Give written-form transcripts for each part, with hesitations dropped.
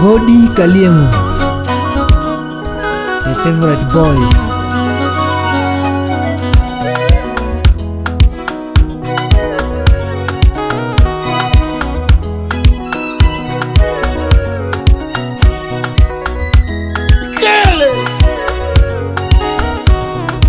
Godi Kaliengo, my favorite boy.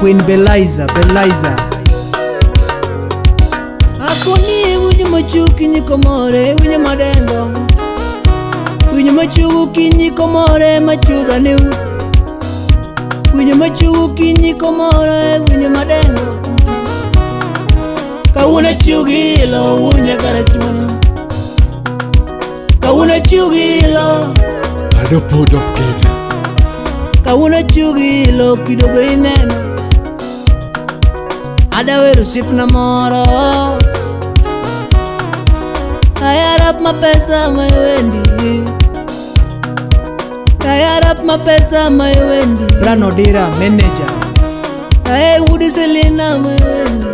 Queen Beliza, Beliza. Akoni winyo machuki nyikomore winyo madengo. Winyo machuki nyikomore machudha ne winyo machuki nyikomore winyo madengo. Kawuono chiugi ilo wunya karachuono. Kawuono chiugi ilo Adopo dopked. Kawuono chiugi ilo kidogo ineno. Adawero osiepna moro. Tayarap mapesa mawendi. Tayarap mapesa mawendi. Brano Dira, manager. Taye Woody Selina mawendi.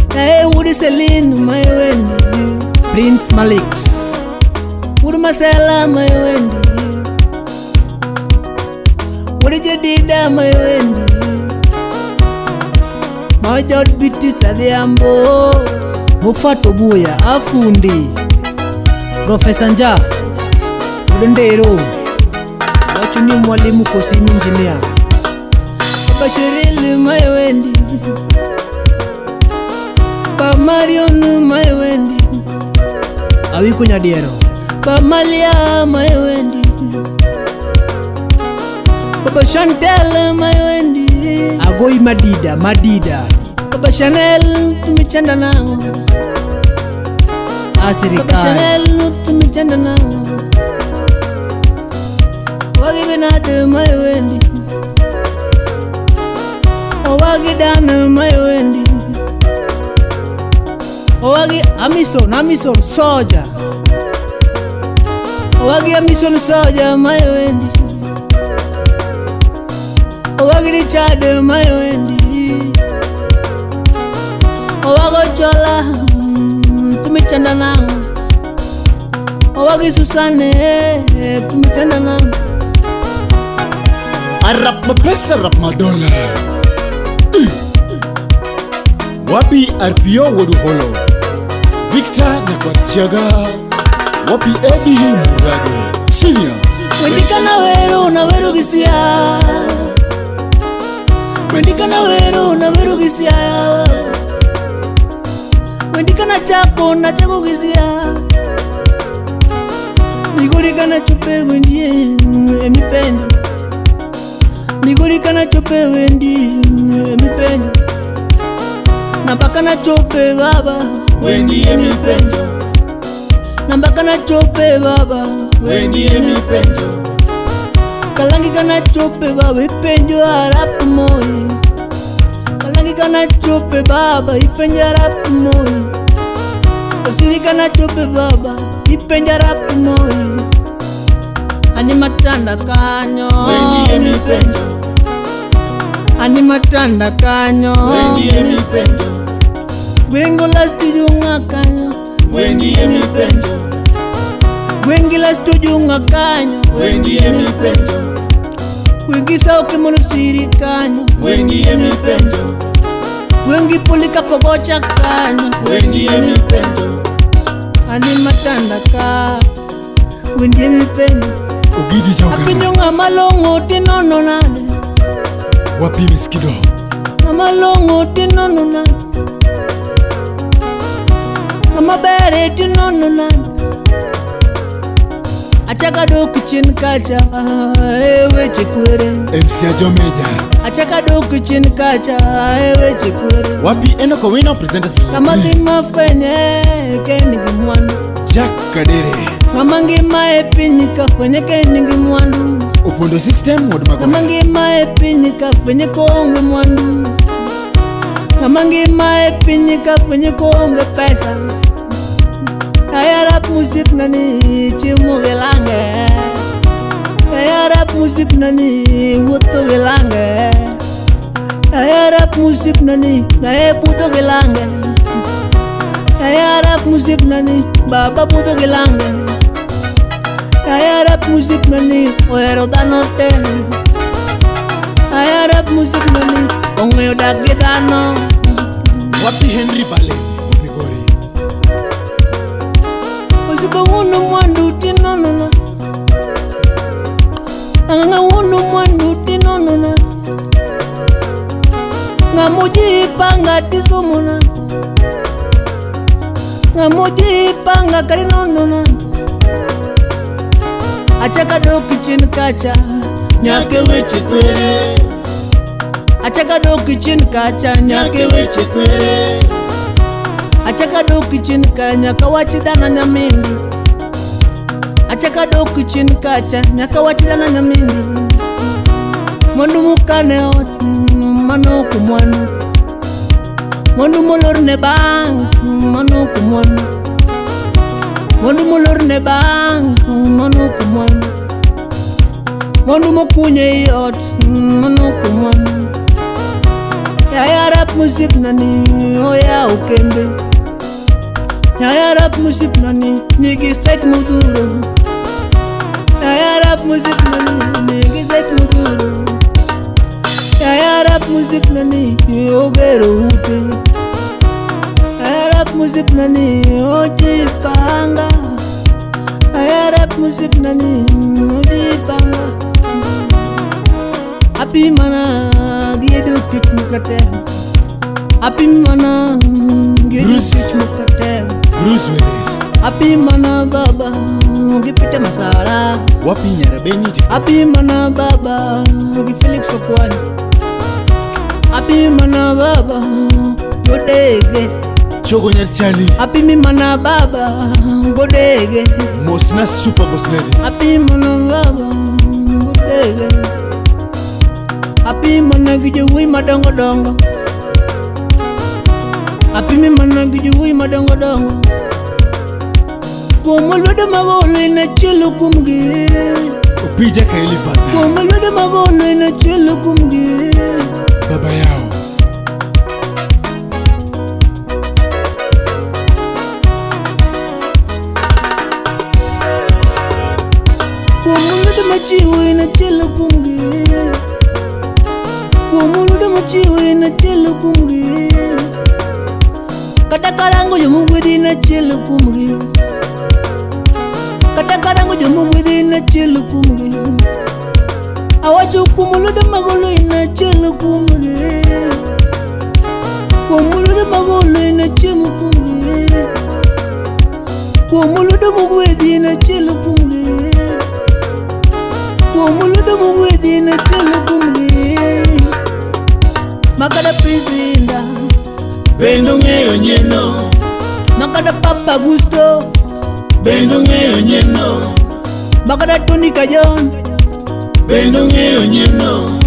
Taye Woody Selina mawendi. Prince Malix. Woody Masela mawendi. Woody Jedida mawendi. Majot biti sadhiambo. Moffat Obuya, afundi. Professor Nja. Odondero. Wacho ni mwalimu kosi ni engineer. Baba Shirili mawendi. Baba Marion mawendi. Awiko Nyadiero. Baba Malia mawendi. Baba Chantel mawendi. Agoi Madida, Madida. Baba Chanel tumichanda nao. Baba Asirikali. Chanel tumichanda nao. Wagi binade mawendi. Owagi dana mawendi. Owagi Amison, Amison soja. Owagi Amison soja mawendi. Owagi Richard mawendi. Owago Chola tumichanda nao. Owagi Susane tumichanda nao. Arap mapesa rap madola. Wapi RPO Woduholo. Victor Nyakwachiaga. Wapi Eddie Murage Senior. Wendikana weru na weru gisia. Wendikana weru na weru gisia. Wendikana chako na chako gisia. Migori kana chope wendie emipenjo. Migori kana chope wendi emipenjo. Nambaka na chope baba Wendi emipenjo. Nambaka na chope baba Wendi emipenjo. Kalangi kana chope baba ipenjo arap moi. Kalangi kana chope baba ipenjo arap moi. Osiri kana chope baba ipenjo arap moi. Ani matanda kanyo. Wendi emipenjo. Ani matanda kanyo. Wendi emipenjo. Wengo lasti junga kanyo. Wendi emipenjo. Wengi lasti junga kanyo. Wendi emipenjo. Wengi sauke mono siri kanyo. Wendi emipenjo. Wengi polika pogocha kanyo. Wendi emipenjo. Ani matanda ka. Wendi emipenjo. Ogidi chauka. Apenjo ng'ama long'o tinono nade. Wapi Miskido. Ng'ama long'o tinono nade. Ng'ama ber tinono nade. Achaka dok chien kacha e weche kwere. MC Ajomeja. Achaka dok chien kacha e weche kwere. Wapi Enoch Owino presenters. Ng'ama dhi mafwenye ka en gi mwandu. Jack Kadere. Ng'ama ngima e piny ka fwenye ka en gi mwandu. Opondo system wod Ng'ama Magoha. ngima e piny ka fwenye koonge mwandu. Ng'ama ngima e piny ka fwenye koonge pesa. Tayarap osiepna ni chiemo gi lange. Tayarap osiepna ni wuotho gi lange. Tayarap osiepna ni nae budho gi lange. Tayarap osiepna ni baba budho gi lange. Ayarap musik nani ohero dhano te. Ayarap musik nani ong'eyo dak gi dhano. Wapi Henry Bale wuod Migori. Osiepa wuono mwandu tinonona. Ang'ang'a wuono mwandu tinonona. Ng'amojipanga tisomona. Ng'amojipanga karinonona. Achaka dok chien kacha nyake weche kwere. Achaka dok chien kacha nyake weche kwere. Achaka dok chien ka nyaka wach dana nyamindi. Achaka dok chien kacha nyaka wach dana nyamindi. Mwandu mukane ot mano ok mwandu. Mwandu molorne bank mano ok mwandu. Mwandu molorne bank mano ok mwandu. Mwandu mokuny ei ot mano ok mwandu. Yaya rap musip nani oyawo kembe. Yaya rap musip nani nigi set modhuro. Yaya rap musip nani nigi set modhuro. Yaya rap musip nani ogero ute. Yaya rap musip nani ojipanga. Yaya rap musip nani ojipanga. Apimana gi edo kech mokate. Apimana gi edo Bruce. kech mokate. Bruce Willis. Apimana baba gi Peter Masara. Wapi Nyarabeni Jiko. Apimana baba gi Felix Okwany. Apimana baba godege. Chogo Nyar Chali. Apimana baba godege. Mosna Super Boss Lady. Apimana baba godege. Apimana gi jowuoyi madongo dongo. Apimi mana gi jowuoyi madongo dongo. Kuom lwedo magolo in achiel kuomgi. Opija Kaeli Father. Kuom lwedo magolo in achiel kuomgi. Baba yao. Kuom lwedo machiwo in achiel kuomgi. Kuom lwedo machiwo in achiel kuomgi. Kata karango jomogwedhi in achiel kuomgi. Kata karango jomogwedhi in achiel kuomgi. Awacho kuom lwedo magolo in achiel kuomgi. Kuom lwedo magolo in achiel kuomgi. Kuom lwedo mogwedhi in achiel kuomgi. Kuom lwedo mogwedhi in achiel kuomgi. Makata Prince Inda, Bende ong'eyo nyieno. makata Papa Gusto, Bende ong'eyo nyieno. makata Tony Kajon, Bende ong'eyo nyieno.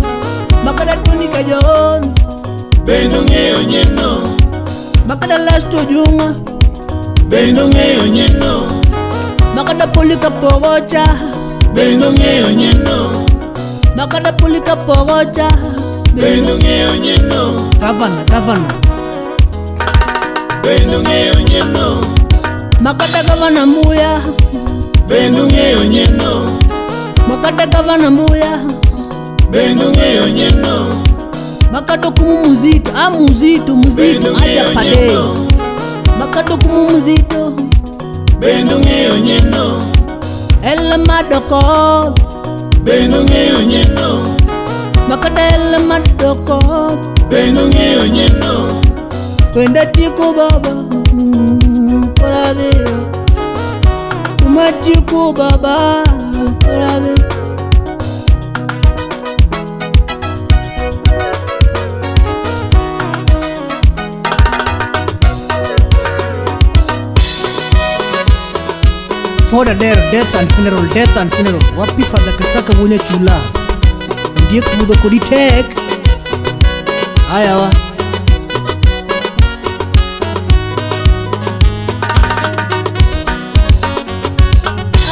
makata Tony Kajon, Bende ong'eyo nyieno. makata Lasto Juma, Bende ong'eyo nyieno. makata Polika Pogocha, Bende ong'eyo nyieno. makata Polika Pogocha. Bende ong'eyo nyieno. Gavana, gavana. Bende ong'eyo nyieno. Makata gavana Mbuya, Bende ong'eyo nyieno. makata gavana Mbuya, Bende ong'eyo nyieno. makata kumu muzito, a muzito muzito Bende aja ong'eyo pade. nyieno. Makata kumu muzito, Bende ong'eyo nyieno. el madoko, Bende ong'eyo nyieno. makata el madoko. Bende ong'eyo nyieno. Wenda tieko baba, kora dhi. Kuma tieko baba, kora dhi. For the death, death and funeral, death and funeral. Wapi Father Kasaka wuonya chula. Ondiek budho kodi tek. Ayawa.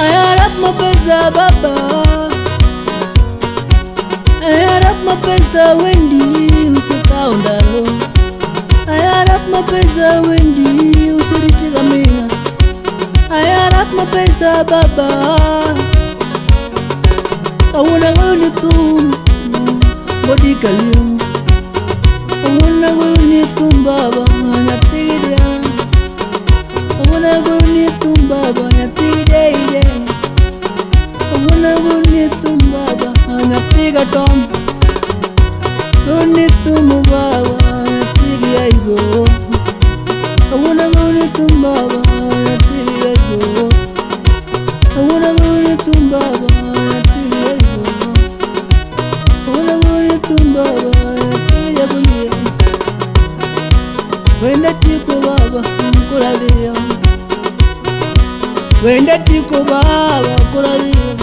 Ayarap mapesa baba, Ayarap mapesa Wendy usekawo ndalo. Ayarap mapesa Wendy useritiga miya. Ayarap mapesa baba. Kawuono agoyoni thum godi kaliu. Kawuono agoyoni thum baba nyathi gi diana. Kawuono agoyoni thum baba nyathi gi deide. Kawuono agoyoni thum baba nyathi ga Tom. Agoyoni thum baba nyathi gi Aizo. Kawuono agoyoni thum baba nyathi gi Aizo. Kawuono agoyoni thum baba nyathi gi Aizo. Kawuono agoyoni thum baba nyathi gi Jabulia. Wenda tiko baba kora dhiyo. Wenda tiko baba kora dhiyo.